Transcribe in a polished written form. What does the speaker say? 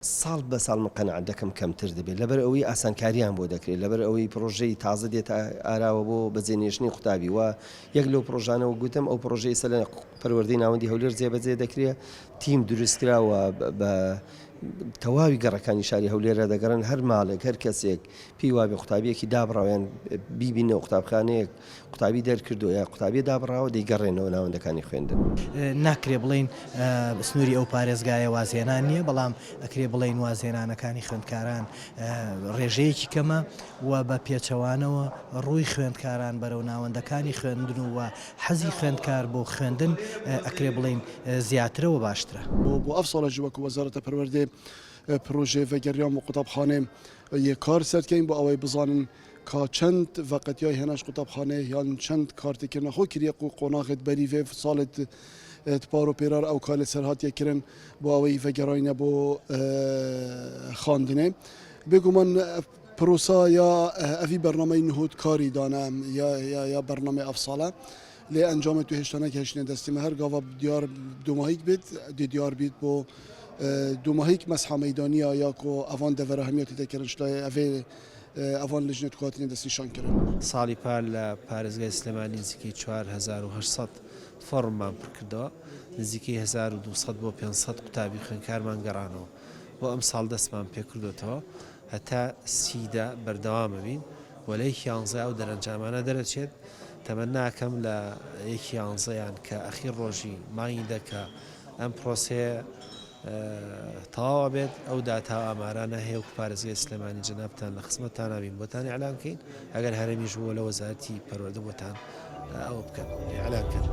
ساڵ بە ساڵ من قەناعەت دەکەم کەمتر دەبێت لەبەر ئەوەی ئاسانکاریان بۆ دەکرێت لەبەر ئەوەی پڕۆژەی تازە دێتە ئاراوە بۆ بەجێنێشتنی قوتابی و یەک لەو پڕۆژانە وەک گوتم ئەو پڕۆژەی ئێستا لە پەروەردەی ناوەندی هەولێر جێبەجێ دەکرێت تیم دروستکراوە بە تەواوی گەڕەکانی شاری هەولێرە دەگەڕێن هەر ماڵێک هەر کەسێک پێی وابێ قوتابیەکی دابڕاویان بیبینەوە قوتابخانەیەک قوتابی دەرکردووە یا قوتابیە دابڕاوە دەیگەڕێنەوە ناوەندەکانی خوێندن. ناکرێ بڵێین سنووری ئەو پارێزگایە وازهێنان نییە، بەڵام ئەکرێ بڵێین وازهێنانەکانی خوێندکاران ڕێژەیەکی کەمە و بە پێچەوانەوە ڕووی خوێندکاران بەرەو ناوەندەکانی خوێندن و حەزی خوێندکار بۆ خوێندن ئەکرێ بڵێین زیاترە و باشترە. بۆ ئەڤ ساڵە ژی وەکوو وەزارەتە پەروەردەێ پرۆژەێ ڤەگەریان بۆ قوتابخانەێ یێ کار سەرکەین بۆ ئەوەی بزانن کا چەند ڤەقەتیای هێناش قوتابخانەێ یان چەند کارتێکردنە خۆ کریە قو قۆناغێت بەری ڤێ ساڵێت پار و پێرار ئەو کارێ سەر هاتیە کرن بۆ ئەوەی ڤەگەراینە بۆ خواندنێ بێگومان پرۆسا یا ئەڤی بەرنامەی نهۆت کاری دانە یا یا یا بەرنامەی ئەڤ ساڵە لێ ئەنجامێت تو هێشتا نەگهێشتنە دەستی مە هەر گاڤا دیار دوماهیک بێت دێ دیار بیت بۆ دوماهیک مەسحا مەیدانیە یا کۆ ئەڤان دەڤەرە هەمیاتی دەکردن شلای ئەڤێ ئەڤان لجنێت کو هاتنە دەستنیشان کرن. ساڵی پار لە پارێزگای سلێمانی نزیکەی 4800 فۆڕممان پڕکردەوە، نزیکەی 1200 بۆ 500 قوتابی خوێندکارمان گەڕانەوە. بۆ ئەمساڵ دەستمان پێکردۆتەوە هەتا سی دە بەردەوام ئەبین و لە یەکی یانزە ئەو دەرەنجامانە دەرەچێت، تەمەنا ئەکەم لە یەکی یانزە یان کە ئەخیر ڕۆژی مانگی دە کە ئەم پرۆسەیە تەواو ئەبێت ئەو داتا و ئامارانە هەیە وەکو پارێزگای سلێمانی جەنابتان لە خزمەتتانا بین بۆتان ئیعلان کەین ئەگەر هەرێمیش بووە لە وەزارەتی پەروەردە بۆتان ئەوە بکەن ئیعلان کەن.